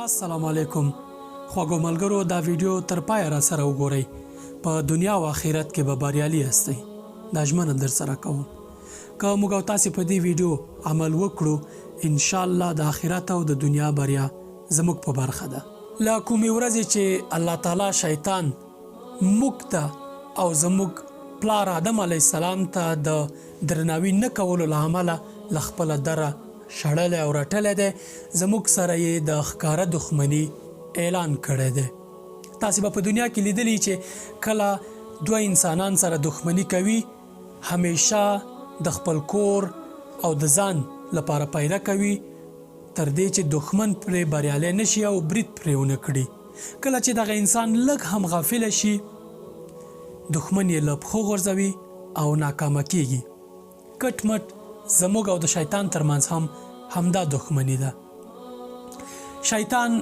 السلام علیکم خوږو ملګرو دا ویډیو تر پایه راسره وګورئ په دنیا او آخرت کې به بریالي یاستئ دا ژمنه درسره کوم که موږ او تاسې په دې ویډیو عمل وکړو ان شاء الله د آخرت او د دنیا بریا زموږ په برخه ده. له کومې ورځې چې الله تعالی شیطان موږ ته او زموږ پلار آدم علیه السلام ته د درناوي نه کولو له امله له خپله دره شړلی او رټلی دی، زموږ سره یې د ښکاره دښمني اعلان کړی دی. تاسې به په دنیا کې لیدلي چې کله دوه انسانان سره دښمني کوي، همېشه د خپل کور او د ځان لپاره پیره کوي، تر دې چې دښمن پرې بریالی نه شي او برید پرې ونه کړي. کله چې دغه انسان لږ هم غافله شي، دښمن یې له پښو غورځوي او ناکامه کېږي. کټ مټ زموږ او د شیطان تر منځ هم همدا دښمني ده. شیطان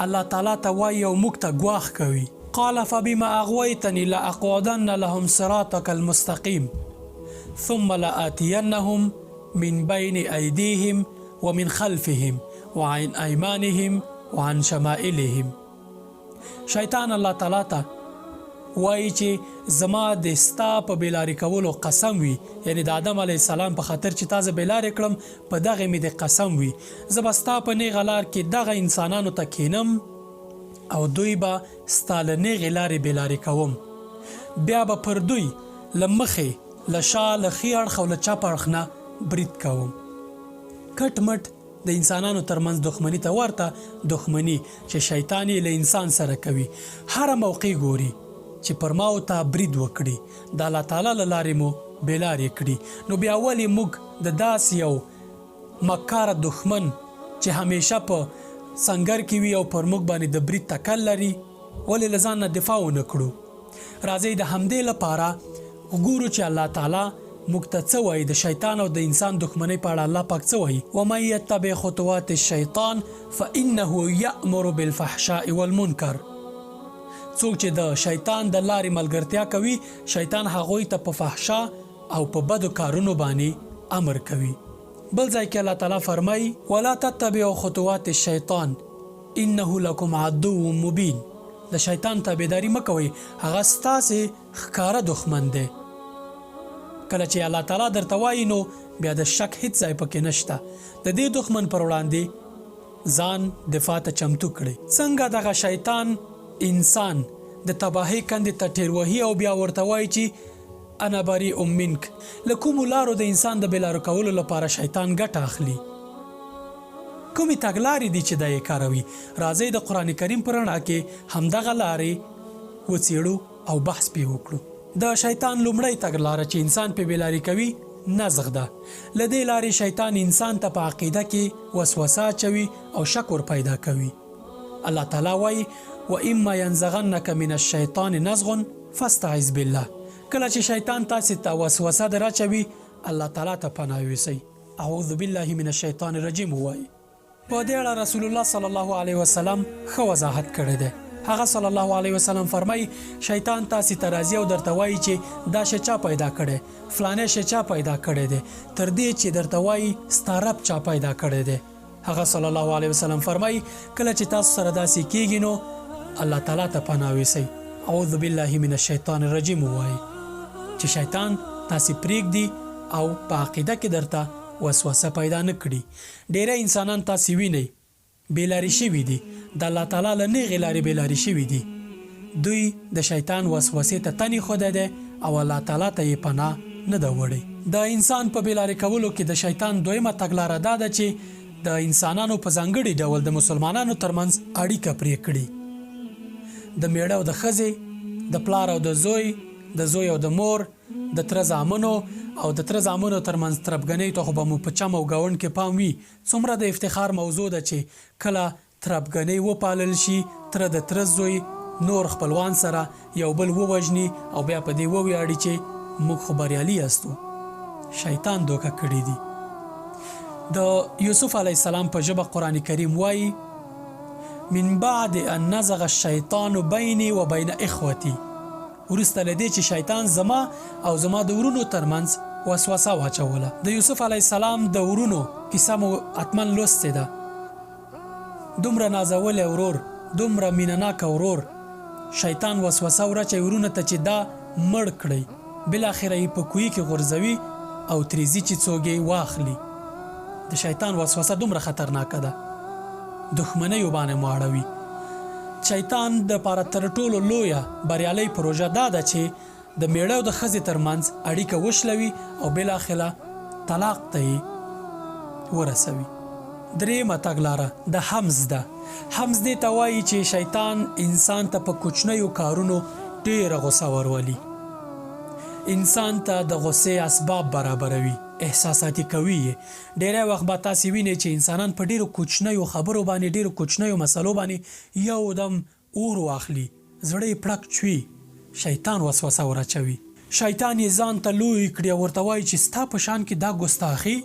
الله تعالی ته وایي او موږ ته ګواښ کوي. قال فبما اغویتني لاقعدن لهم صراطک المستقیم ثم لآتینهم من بین ایدیهم ومن خلفهم وعن ایمانهم وعن شمائلهم. شیطان الله تعالی ته وایي چې زما د ستا په بې لارې کولو قسم وي، یعنې د آدم علیه السلام په خاطر چې تا زه بې لارې کړم په دغې مې دې قسم وي، زه به ستا په نېغه لار کې دغه انسانانو ته کښېنم او دوی به ستا له نېغې لارې بې لارې کوم، بیا به پر دوی له مخې، له شا، له ښي اړخ او له چپ اړخ نه برید کوم. کټ مټ د انسانانو تر منځ دښمني ته ورته دښمني چې شیطان یې له انسان سره کوي، هره موقع ګوري چې پر ما او تا برید وکړي، د الله تعالی له لارې مو بې لارې کړي، نو بیا ولې موږ د داسې یو مکاره دښمن چې همیشه په سنګر کې وي او پر موږ باندې د برید تکل لري، ولې له ځان نه دفاع ونه کړو؟ راځئ د همدې لپاره ګورو چې الله تعالی موږ ته څه وايي، د شیطان او د انسان دښمنۍ په اړه الله پاک څه وايي، ومن یتبع خطوات الشیطان فانه یأمر بالفحشاء والمنکر، څوک چې د شیطان د لارې ملګرتیا کوي، شیطان هغوی ته په فحشا او په بدو کارونو باندې امر کوي. بل ځای کې الله تعالی فرمايي، ولا تتبعوا خطوات الشیطان انه لکم عدو مبین، د شیطان تابعداري مه کوئ، هغه ستاسې ښکاره دښمن دی. کله چې الله تعالی درته وايي نو بیا د شک هیڅ ځای پکې نشته، د دې دښمن پر وړاندې ځان دفاع ته چمتو کړئ. څنګه دغه شیطان انسان د تباهۍ کندې ته ټېل وهي او بیا ورته وايي چې انا بریء منک، له کومو لارو د انسان د بې لارو کولو لپاره شیطان ګټه اخلي؟ کومې تګلارې دي چې دی یې کاروي؟ راځئ د قرآن کریم په رڼا کې همدغه لارې وڅېړو او بحث پرې وکړو. د شیطان لومړۍ تګلاره چې انسان پرې بې لارې کوي، نزغ ده. له دې لارې شیطان انسان ته په عقیده کې وسوسه اچوي او شک ور پیدا کوي. الله تعالی وايي، واما ینزغنک من الشیطان نزغ فاستعذ بالله، کله چې شیطان تاسې ته وسوسه در اچوي، الله تعالی ته پناه یوسئ، اعوذ بالله من الشیطان الرجیم ووایئ. په دې اړه رسول الله صلی الله علیه وسلم ښه وضاحت کړی دی، هغه صلی الله علیه وسلم فرمایي، شیطان تاسې ته راځي او درته وایي چې دا شی چا پیدا کړی، فلانی شی چا پیدا کړی دی، تر دې چې درته وایي ستا رب چا پیدا کړی دی. هغه صلی الله علیه وسلم فرمایي، کله چې تاسو سره داسې کیږي نو الله تعالی ته پناه ویسئ، اعوذ بالله من الشیطان الرجیم ووایئ، چې شیطان تاسې پریږدي او په عقیده کې درته وسوسه پیدا نه کړي. ډیری انسانان تاسې وینئ بې لارې شوي دي، د الله تعالی له نیغې لارې بې لارې شوي دي، دوی د شیطان وسوسې ته تن ایښودی دی او الله تعالی ته یې پناه نه ده وړې. د انسان په بې لارې کولو کې د شیطان دویمه تګلاره دا ده چې د انسانانو په ځانګړي ډول د مسلمانانو ترمنځ اړیکه پرې کړي. د میړه او د ښځې، د پلار او د زوی، د زوی او د مور، د تره زامنو او د تره زامنو ترمنځ تربګنۍ ته خو به مو په چم او ګاونډ کې پام وي، څومره د افتخار موضوع ده چې کله تربګنۍ وپالل شي، تره د تره زوی، نور خپلوان سره یو بل ووژني او بیا په دې وویاړي چې موږ خو بریالي یاستو. شیطان دوکه کړي دي. د یوسف علیه السلام په ژبه قرآن کریم وایي، من بعد ان نزغ الشیطان بیني وبین اخوتي، وروسته له دې چې شیطان زما او زما د ورونو تر منځ وسوسه واچوله. د یوسف علیه السلام د ورونو کیسه مو حتما لوستې ده. دومره نازولی ورور، دومره مینه ناکه ورور، شیطان وسوسه ور اچوي ورونه ته چې دا مړ کړئ، بالاخره یې په کوهي کې غورځوي او ترې ځي چې څوک یې واخلي. د شیطان وسوسه دومره خطرناکه ده، دښمنیو باندې مو اړوي. شیطان د پاره تر ټولو لویه بریالۍ پروژه دا ده چې د مېړه او د ښځې تر منځ اړیکه وشلوي او بالاخره طلاق ته یې ورسوي. درېیمه تګلاره د همز ده. همز دې ته وايي چې شیطان انسان ته په کوچنیو کارونو ډېره غوسه ورولي. انسان ته د غوسې اسباب برابروي، احساساتي کوي یې. ډېری وخت به تاسې وینئ چې انسانان په ډېرو کوچنیو خبرو باندې، ډېرو کوچنیو مسلو باندې یو دم اور واخلي، زړه یې پړک چوي، شیطان وسوسه ور اچوي. شیطان یې ځان ته لوی کړي او ورته وایي چې ستا په شان کې دا ګستاخي؟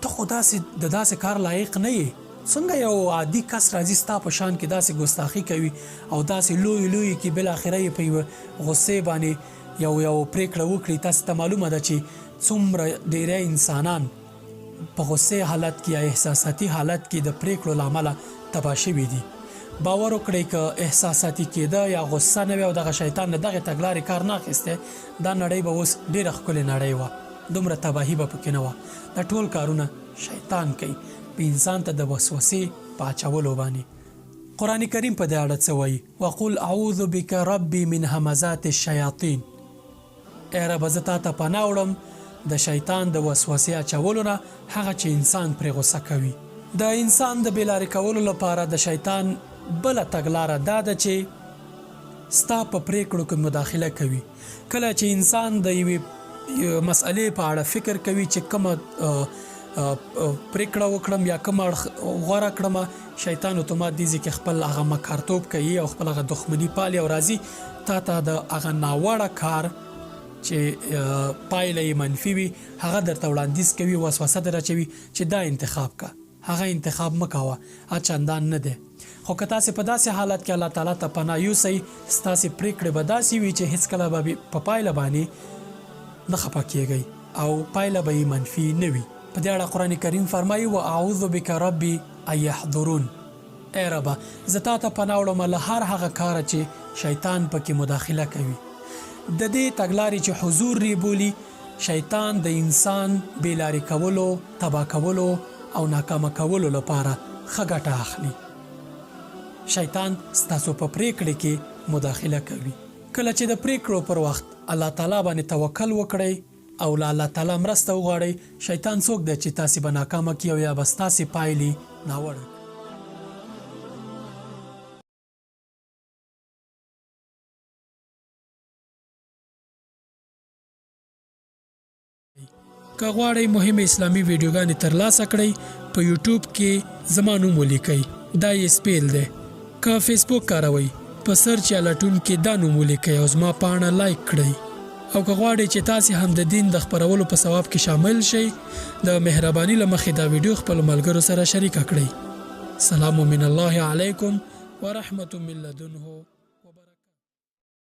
ته خو داسې د داسې کار لایق نه یې، څنګه یو عادي کس راځي ستا په شان کې داسې ګستاخي کوي او داسې لوی لوی کړي، بالاخره یې په یوه غوسې باندې یو یو پریکړه وکړي. تاسې ته معلومه ده چې څومره ډیری انسانان په غوسې حالت کې یا احساساتي حالت کې د پریکړو له امله تباه شوي دي. باور وکړئ که احساساتي کیده یا غوسه نه وی او دغه شیطان له دغې تګلارې کار نه اخیستی، دا نړۍ به اوس ډیره ښکلې نړۍ وه، دومره تباهي به پکې نه وه. دا ټول کارونه شیطان کوي په انسان ته د وسوسې په اچولو باندې. قرآن کریم په دې اړه څه وایي؟ وقل اعوذ بک ربی من همزات الشیاطین. ای ربه زه تاته پناه وړم د شیطان د وسوسې اچولو نه هغه چې انسان پرې غوسه کوي. د انسان د بې لارې کولو لپاره د شیطان بله تګلاره دا ده چې ستا په پرېکړو کې مداخله کوي. کله چې انسان د یوې مسئلې په اړه فکر کوي چې کومه پرېکړه وکړم یا کوم اړخ غوره کړم، شیطان اتومات دې ځای کې خپل هغه مکارتوب کوي او خپل هغه دښمني پالي او راځي تا ته د هغه ناوړه کار چې پایله یې منفي وي هغه درته وړاندیز کوي، وسوسه در اچوي چې دا انتخاب که هغه انتخاب مه کوه، هغه چندان نه دی. خو که تاسې په داسې حالت کې الله تعالی ته پناه یوسئ، ستاسې پرېکړې به داسې وي چې هېڅکله به په پایله باندې نه خپه کېږئ او پایله به یې منفي نه وي. په دې اړه قرآن کریم فرمایي، واعوذ بک ربي ان یحضرون، ای ربه! زه تا ته پناه وړم له هر هغه کاره چې شیطان په کې مداخله کوي. د دې تګلارې چې حضور رې بولي، شیطان د انسان بې لارې کولو، تباه کولو او ناکامه کولو لپاره ښه ګټه اخلي. شیطان ستاسو په پرېکړې کې مداخله کوي. کله چې د پرېکړو پر وخت الله تعالی باندې توکل وکړئ او له الله تعالی مرسته وغواړئ، شیطان څوک دی چې تاسې به ناکامه کړي او یا به ستاسې پایلې ناوړه کړي؟ که غواړئ مهمې اسلامي ویډیوګانې ترلاسه کړئ په یوټیوب کې زما نوم ولیکئ دا یې سپیل دی که فیسبوک کاروئ په سرچ یا لټون کې دا نوم ولیکئ او زما پاڼه لایک کړئ او که غواړئ چې تاسې هم د دین د خپرولو په ثواب کې شامل شئ د مهرباني له مخې دا ویډیو خپلو ملګرو سره شریکه کړئ سلام من الله علیکم ورحمة من لدنه.